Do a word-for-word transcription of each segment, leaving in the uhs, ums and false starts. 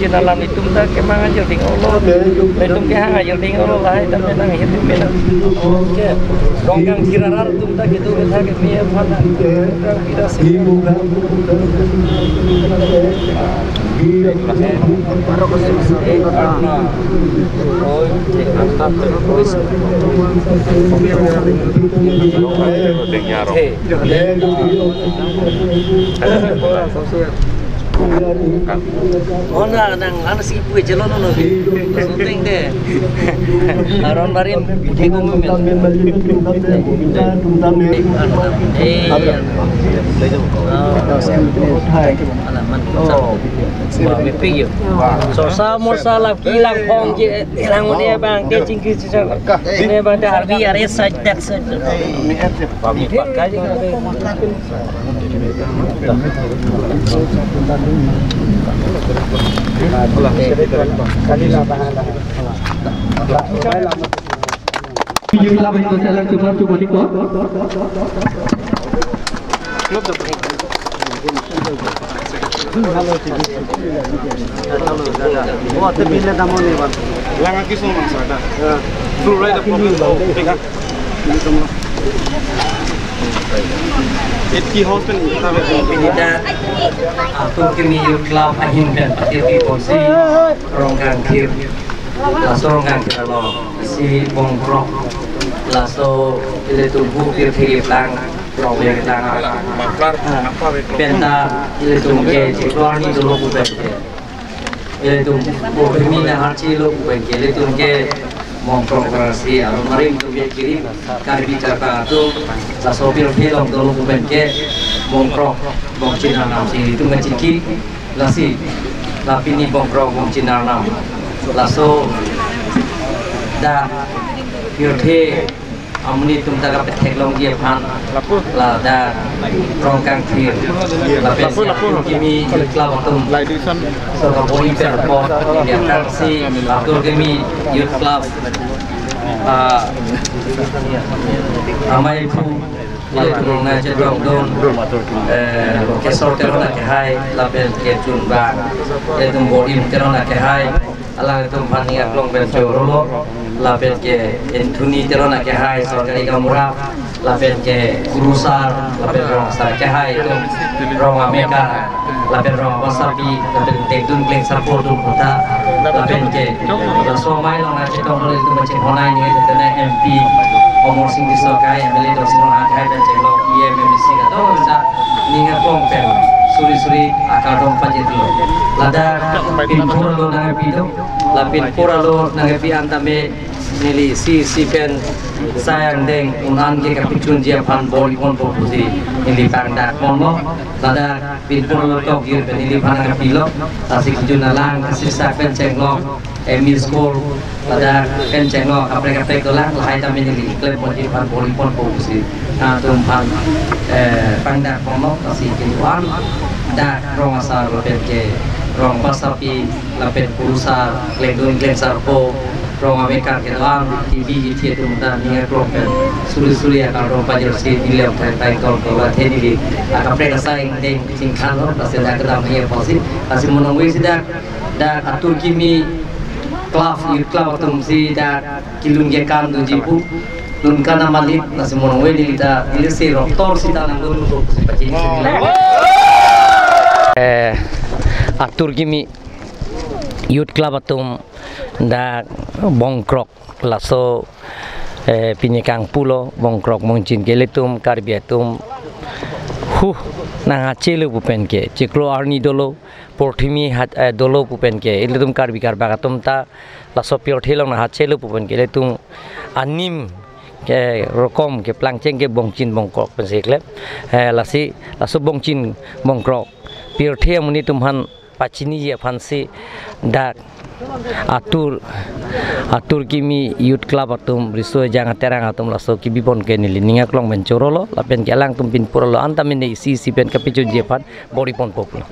Bongchin Arnam atum ta kemang ajir ding olo. Netum kehang ajir ding olo, lahai ta menang hitum menang. Oke. Rongkangthir arat atum ta kedo ketha keme aphan. Rongkangthir arat. Oh, na, nang, ano si Ipu Ejelo no, no, shooting de. Aron barim, puthe ko mo mel. Eh, oh, ala man. Ba, mepik yo. Sorsa morsa lap kilang phong je, lang mo ne bang, te chingki chingki. Ne bang, te arbi, are side, back side. Ba, mepik ka je. Langa kisung mangsa da. Fluoride problem. Eighty house pen kita. Pini ta atum keme youth club ahin pen patirpi ponsi Rongkangthir. Laso Rongkangthir along si Bongkrok. Laso ilitum hu pirthe keplang, rong le keplang. Muffler, muffler. Penta ilitum ke chiklo arni dolo pu pen ke. Ilitum Bongkrok mi na harchi lo pu pen ke, ilitum ke Bongkrok rasi aron barim atum ke kiri, Karbi Karta atum, laso pirthe along dolo pu pen ke, Bongkrok, Bongchin Arnam si ilitum kachingki, lasi, la pini Bongkrok Bongchin Arnam. Laso, da, pirthe, amonit atum ta kapatheklongji aphan, ladak Rongkangthir, lapen kimi youth club atum, so kabor-i pen apot, ya, tangsi atur kimi youth club, ah, amei aphu, ilitum nangchetongdun, eh, Kesor Teron akehai, lapen ke chunbang, ilitum Borim Teron akehai, alangtum aphan ning aklong pen choro lo, lapen ke Anthony Teron akehai, sorkari gaonbura, lapen ke Kurusar, lapen Rongsar akehai atum, Rong Amekar, lapen Rong Wasapi, lapen Tekdun Klengsarpo atum kotha, lapen ke laso amei along nangchetong lo ilitum kachinghon ai ni tene M P Amarsing Tisso akehai, M L A Tuliram Ronghang akehai pen chenglok E M, M D C kadokave ta ning aklong pen suri suri akardom pajirlo. Ladak pinpur alo nangpi do, la pinpur alo nangpi an tame neli isi isi pen sai angdeng un-an ke kapachunji aphan bor-iponpo pusi neli pangdak ponlo. Ladak pinpur alo tok gir pen neliphan nangpilo. Lasi kejun alang sisa pen chenglok, M E school, ladak pen chenglok kaprek kaprek dolang, lahai tame neli klemponji aphan bor-iponpo pusi nangtumphan, eh, pangdak ponlo. Lasi kejun dak rong asar lapen ke rong basapi lapen kurusar, klengdun klengsarpo, rong amekar kedo-an, T V ithi atum ta ning aklong pen suri suri akardom pajirsi neli lam thang thang tong tong la the neli akaprek asai angdeng chingthanlo. Lasi dak kedam he apotsi, lasi mo nangvesi dak, dak Atur Kimi Club, Youth Club atumsi dak kelun kekan doji pu, lun kan amanit, lasi mo nangve neli ta, neli si roktor sita nangdun pusi pachini sini la. Eh, Atur Kimi Youth Club atum dak Bongkrok laso, eh, pini kangpulo, Bongkrok Bongchin ke ilitum Karbi atum, huh, nanghachelo pu pen ke, chiklo arni dolo, porthimi hat, eh, dolo pu pen ke, ilitum Karbi Karbak atum ta laso pirthe along nanghachelo pu pen ke, ilitum anim ke rokom ke plangcheng ke Bongchin Bongkrok pensi klem. Eh, lasi laso Bongchin Bongkrok pirthe amonit atumphan pachiniji aphansi dak Atur, Atur Kimi Youth Club atum, riso ejang aterang atum laso kebipon ke neli ning aklong pen chorolo, lapen ke alangtum pinpur alo an tame neli isi isi pen kapachunji aphan bor-iponpo pulo.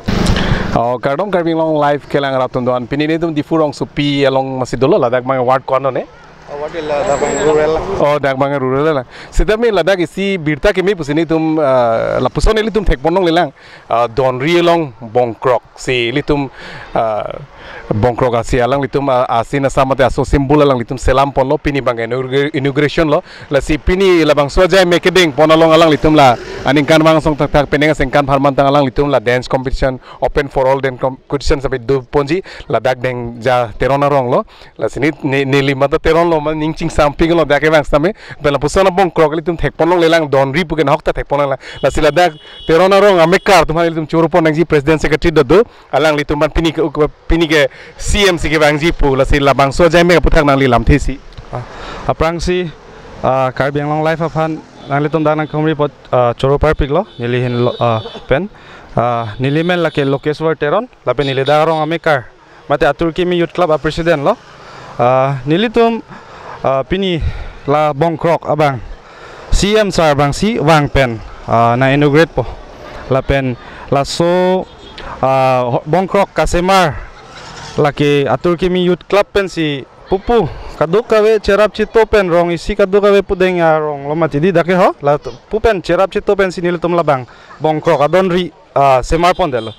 Oh, kardom Karbi Anglong Live kelang rat atum do-an. Pini nelitum Diphu rongsopi along masi dolo, ladak abang ward ko-an lo ne? Oh, ward ila, dak abang rural. Oh, dak abang rural la. Sitame ladak isi birta keme pusi nelitum, ah, lapuson nelitum thekpon longlelang. Ah, Donri along Bongkrok si ilitum, ah, Bongkrok asi alanglitum, ah, asin asam mate aso symbol alanglitum selam ponlo, pini abang inaugur-, inauguration lo. Lasi pini labangso ajai mekedeng pon along alanglitum la aningkanvang asong thakthak penang asengkan apharman tang alanglitum la dance competition, open for all dance competition sabi doponji, ladak Dengja Teron arong lo. Lasi ne, ne, neli mata Teron lo, ma ning chingsamping lo dak kevang sitame. Pen lapuson a Bongkrok ilitum thekpon longlelang, Donri pu ke nahok ta thekpon longlelang. Lasi ladak Teron arong amekar atumphan ilitum choro pon nangji, president secretary do do. Alanglitum aphan pini ke, pini ke C M si kevangji pu, lasi labangso ajai me aphuthak nangli lamthe si. Ah, aphrangsi, ah, Karbi Anglong Live aphan nanglitum dak nangkhumri apot, ah, choro parpiklo, neli ahin lo, ah, pen. Ah, neli men lake Lokeshwar Teron, lapen neli dak arong amekar mate Atur Kimi Youth Club a president lo. Ah, nelitum, ah, pini la Bongkrok abang C M sir abangsi vang pen, ah, nang-inaugurate po. Lapen laso, ah, ho-, Bongkrok kasemar lake Atur Kimi Youth Club pensi pupu kadokave cherap cheto pen, rong isi kadokave pudeng arong lo mati di dak ke ho, la pu pen cherap cheto pensi nelitum labang Bongkrok a-Donri, ah, semar pondetlo.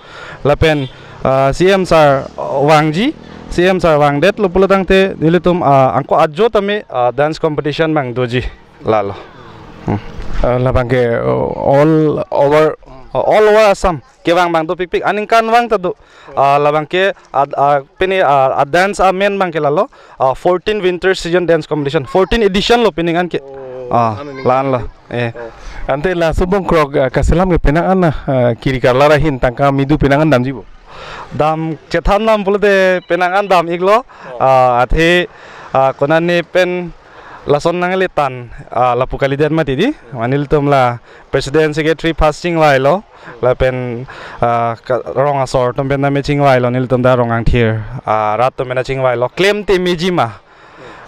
Lapen, ah, C M sir, ah, vangji, C M sir vangdetlo pulo tangte nelitum, ah, anke ajo tame, ah, dance competition abang doji lalo. Hmm. Ah, labang ke, oh, all over, oh, all over Assam kevang abang dopikpik, aningkanvang ta do. Ah, labang ke ad-, ah, pini, ah, a-dance amen abang ke lalo, ah, fourteen Winter Season Dance Competition, fourteen edition lo pining anke. Oh, ah, ano ning la-an lo. Eh. Oh. Ante laso Bongkrok, ah, kaselam ke penang an, ah, kiri karlar ahin tangka midu penang an damji bo? Dam chethan dam pulote penang an dam-iklo. Oh. Ah, athe, ah, konane pen lason nangle tan, ah, lapu kalidet mati di. Mane nelitum la president secretary first chingvailo. Lapen, ah, ka-, rong asor atum pen tame chingvailo, nelitum dak rong angthir, ah, rat atum pen chingvailo. Klemte meji ma.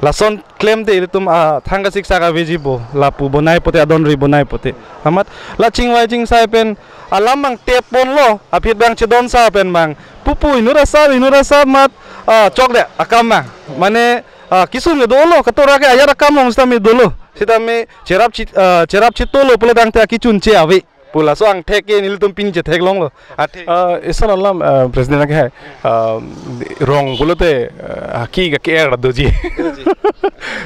Lason klemte ilitum, ah, thang kasiksak aveji pu, lapu bonai pote, a-Donri bonai pote. Amat la chingvai chingsai pen alam abang tep ponlo, aphi abang chedon sa pen abang pupu inut asap, inut asap mat, ah, chokdet akam abang. Mane, ah, kisung ke dolo, katora ke ajat akam along sitame dolo. Sitame cherap chit-, ah, cherap cheto lo pulo tangte akechun che ave pu laso angthek ke nelitum pini chethek longlo. Athe. Ah, ison alam, ah, president ke hai. Ah, rong pulote, ah, haki ka ke-er doji. Doji.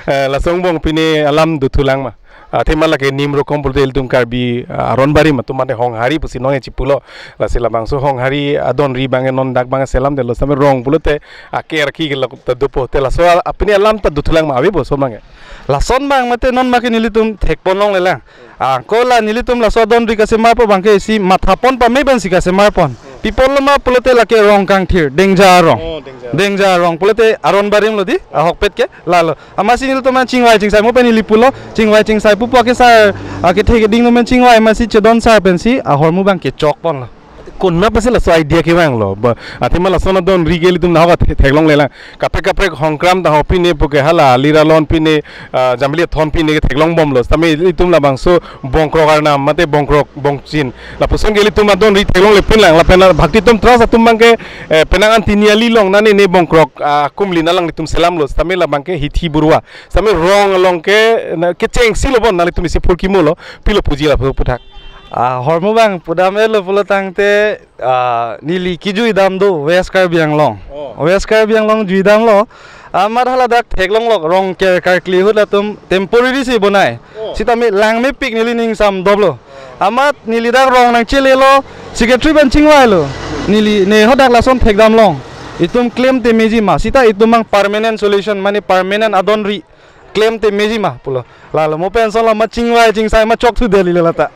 Eh, laso angbong pini alam dothulang ma. Athema lake nim rokom pulote ilitum Karbi, ah, aron barim atum mane honghari pusi non chipulo. Lasi labangso honghari adonri abangke non dak abangke selamdetlo, sitame rong pulote aker ki kelok ta dopo te laso a-, apini alam ta dothulang ma ave bo laso abangke. Lason abang mate non make nelitum thekpon longlelang. Ah, ko la nelitum laso adonri kasemarpo abangke isi mathapon pame pensi kasemarpon. Pi apotlo ma pulote lake rong kangthir, dengja arong. Oh, dengja. Dengja arong pulote aron barim lo di, ahokpet ke, lalo. Amatsi nelitum an chingvai chingsai mo pen ili pulo, chingvai chingsai pupo ke sar, ah, kethe keding no men chingvai amatsi chedon sar pensi, ahormu abangke chokponlo. Konat pensi laso idea kevanglo. Ba, athema lason adonri ke ilitum nahok the-, theklonglelang. Kaprek kaprek Hongkram ta ho pine puke hala Liralon pine, ah, Jambili Thon pine ke theklongbomlo. Sitame ilitum labangso Bongkrok arnam mate Bongkrok Bongchin. Lapuson ke ilitum adonri theklongle pinlang. Lapen bhakti atum trust atum abangke, eh, penang an tiniali along nane ne Bongkrok, ah, kumlin alanglitum selamlo. Sitame labangke hithi burwa. Sitame rong along ke na kechengsi lo bon nanglitum isi phurkimolo. Pilo puji lapu puthak. Ah, hormu abang pudam-etlo pulo tangte, ah, neli kejui dam do West Karbi Anglong. Oh. West Karbi Anglong jui damlo. Amat hala dak theklonglo rong ke karkli ahut latum temporary si bonai. Oh. Sitame lang mepik neli ning samdoplo. Amat neli dak rong nangchelelo secretary pen chingvailo. Neli ne hadak lason thekdam long. Itum klemte meji ma. Sita itum abang permanent solution mane permanent adonri klemte meji ma pulo. Lalo mo penson lo ma chingvai chingsai ma chok thu Delhi le lata.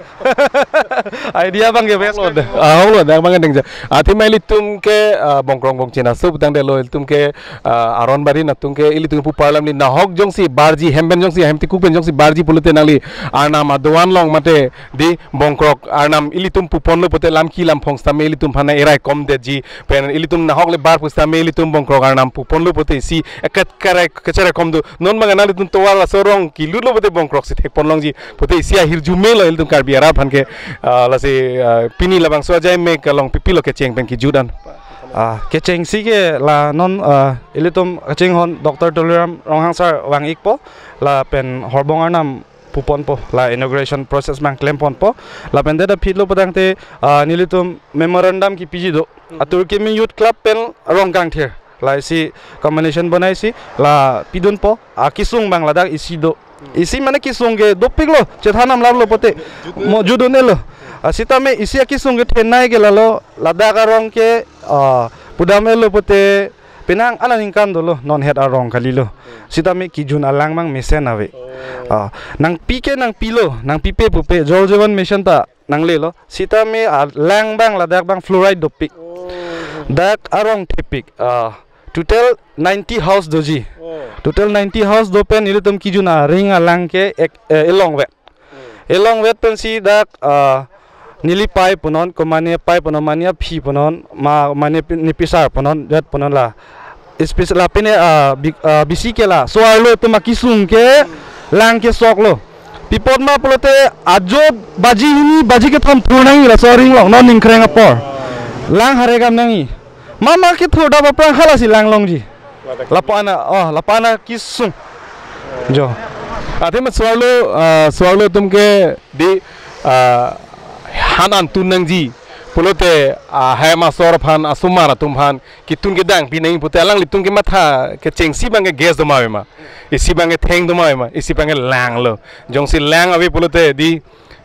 Idea abangke best. Lo de. Ah, lo de abangke dengja. Athema ilitum ke, ah, Bongkrok Bongchin aso putangdetlo ilitum ke, ah, aron barim atum ke ilitum pu parlam li nahok jongsi barji hem pen jongsi hem tikuk pen jongsi barji pulote nangli arnam adoan along mate di Bongkrok arnam ilitum puponlo pute lamki lamphong sitame ilitum aphan erai komdetji pen ilitum nahok le bar pusitame ilitum Bongkrok arnam puponlo pute isi eket karai kechere kom do. Non abang nanglitum tovar laso rong kelutlo pute Bongkrok si thekpon longji pute isi ahirjume lo ilitum Karbi arat aphan ke, ah, lasi, ah, pini labangso ajai mek along pipilo kecheng pen kejut an. Ah, kechengsi ke la non, ah, ilitum kachinghon Doctor Tuliram Ronghang sir vang-ikpo lapen horbong arnam puponpo la inauguration process abang klemponpo lapen deda phitlo putangte, ah, nelitum memorandum kepiji do. Atur Kimi Youth Club pen rong kangthir. La isi combination bonaisi la pidunpo. Ah, kesung abang ladak isi do. Isi mane kesung ke dopiklo, chethan nam laplo pute. Mo judun-etlo. Ah, sitame isi akesung kethenei ke lalo ladak arong ke, ah, pudam-etlo pute penang an aningkan dolo non het arong kalilo. Sitame kejun alang abang mesen ave. Ah, nangpi ke nangpilo, nangpipe pupe, Jal Jeevan Mission ta nanglelo. Sitame alang abang ladak abang fluoride dopik. Dak arong thepik. Ah, total ninety house doji. Total ninety house do pen ilitum kejun aring alang ke ek, eh, elongvet. Elongvet pensi dak, ah, neli pai punon, komane pai punon, mane aphi punon, ma, mane pi-, nepisar punon, jat punon la. Especially lapine, ah, bi-, ah, bisi ke la so-arlo atum akesung ke lang kesoklo. Pi apot ma pulote ajo baji hini baji kethom thurnang laso aring along non ningkreng apor. Lang harekam nangji. Mama kethurdap aphrang halasi lang longji. Lapu-an, oh, lapu-an kesung. Jo. Athema so-arlo, ah, so-arlo atum ke di, ah, han an tun nangji pulote, ah, hem asor aphan, asomar atum aphan ketun kedang pi nangji pute alanglitum kematha kechengsi abangke gas do ma ave ma. Isi abangke theng do ma ave ma. Isi abangke langlo. Jongsi lang ave pulote di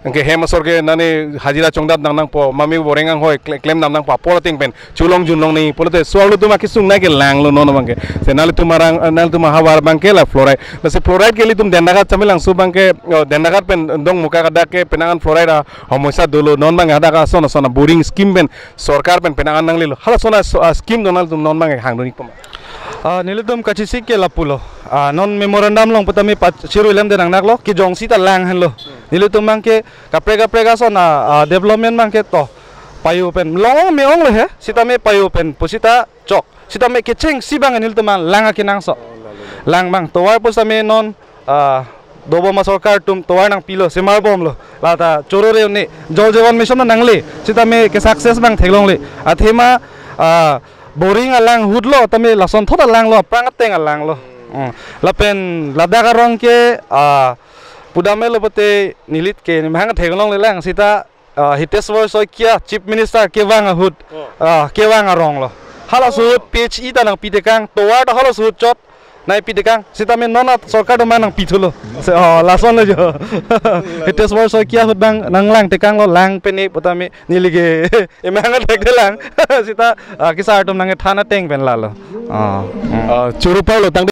anke hem asor ke nane hajira chongdat nang nangpo, mami boreng anghoi kle-, klem nam nangpo, apor ateng pen cholong junlong nangji pulote so-arlo atum akesung nai ke langlo non abangke. Se nanglitum arang, nanglitum ahavar abangke la fluoride. Lasi fluoride ke ilitum Dendagat Chamelangso abangke, oh, Dendagat pen Dongmukak adak ke penang an fluoride a homosya dolo, non abangke hadak ason ason a boring scheme pen sorkar pen penang an nanglelo. Halason a so-, a scheme do nanglitum non abangke hangdun-ikpo ma? Ah, nelitum kachesik ke lapulo. Ah, non memorandum along putame pa-, chiru lemde nangnaklo, kejong sita lang henlo. Nelitum abangke kaprek kaprek ason a, ah, development abangke to payo pen long-ong me-ong lo he, sitame payo pen pusita chok. Sitame kechengsi abang nelitum abang lang akenangsot. Lang abang tovar pusitame non, ah, dobom asorkar atum tovar nangpilo, semarbomlo. Lata choro re ne Jal Jeevan Mission nangle. Sitame ke success abang theklongle. Athema, ah, boring alang ahut lo, tame lason thot alang lo, aphrang ateng alang lo. Hmm. Lapen ladak arong ke, ah, pudam-etlo pute nilit ke nimhang theklonglelang sita, ah, Hiteswar Saikia Chief Minister kevang ahut, ah, kevang arong lo. Halaso ahut P H E ta nangpitekang, tovar ta halaso ahut chot, Nangpi tekang, sitame non at sorkar atum nangpi thulo. Se, oh, lason lo jo. Hites bor so kia hut nang, nanglang tekanglo, lang pen ni putame neli ke emang athek de lang. Sita, ah, kesar atum nangthan ateng pen lalo. Oh. Hmm. Ah, choro palo tang